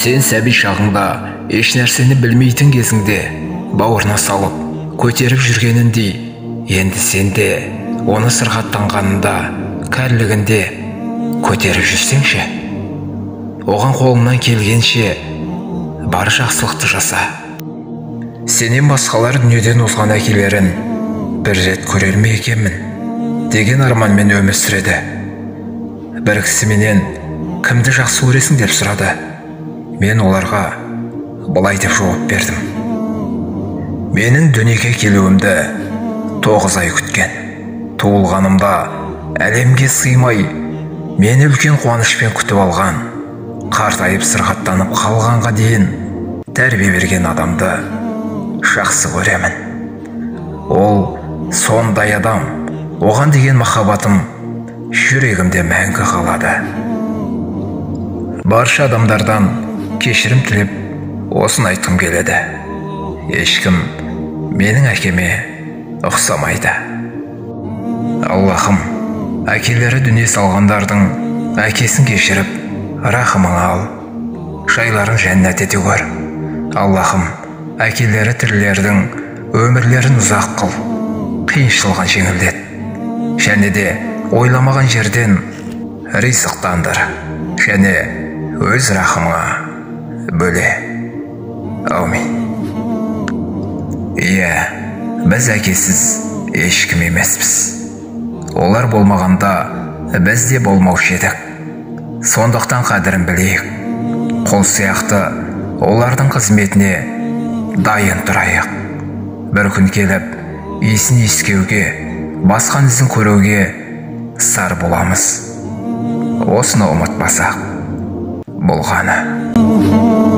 Сен сәби шағыңда еш нәрсені білмейтін кезіңде бауырына салып, көтеріп жүргеніндей, енді сен де оны сырқаттанғанында, кәрілігінде көтеріп жүрсеңші. Оған қолыңнан келгенше бар жақсылықты жаса. Сенен басқалар дүниеден озған әкелерін бір рет көрер ме екенмін деген арманмен өмір сүреді. Бір кісі менен кімді жақсы көресің деп сұрады. Мен оларға былай деп жауап бердім. Менің дүниеге келуімді 9 ай күткен. Туылғанымда әлемге сыймай, мені үлкен қуанышпен күтіп алған, қартайып сырқаттанып қалғанға дейін тәрбие берген адамды жақсы көремін. Ол сондай адам, оған деген махаббатым жүрегімде мәңгі қалады. Барша адамдардан кешірім тілеп, осыны айтқым келеді. Ешкім менің әкеме ұқсамайды. Аллахым, әкелері дүние салғандардың әкесін кешіріп, рахымыңа ал, жайларын жәннат ете көр. Аллахым, әкелері тірілердің өмірлерін ұзақ қыл, қиыншылығын жеңілдет, және де ойламаған жерден ризықтандыр, және өз рахымыңа бөле. Аумин. Иә, біз әкесіз ешкім емеспіз. Олар болмағанда біз де болмаушы едік. Сондықтан қадірін білейік. Құл сияқты олардың қызметіне дайын тұрайық. Бір күн келіп, иісін иіскеуге, басқан ізін көруге сар боламыз. Осыны ұмытпасақ болғаны.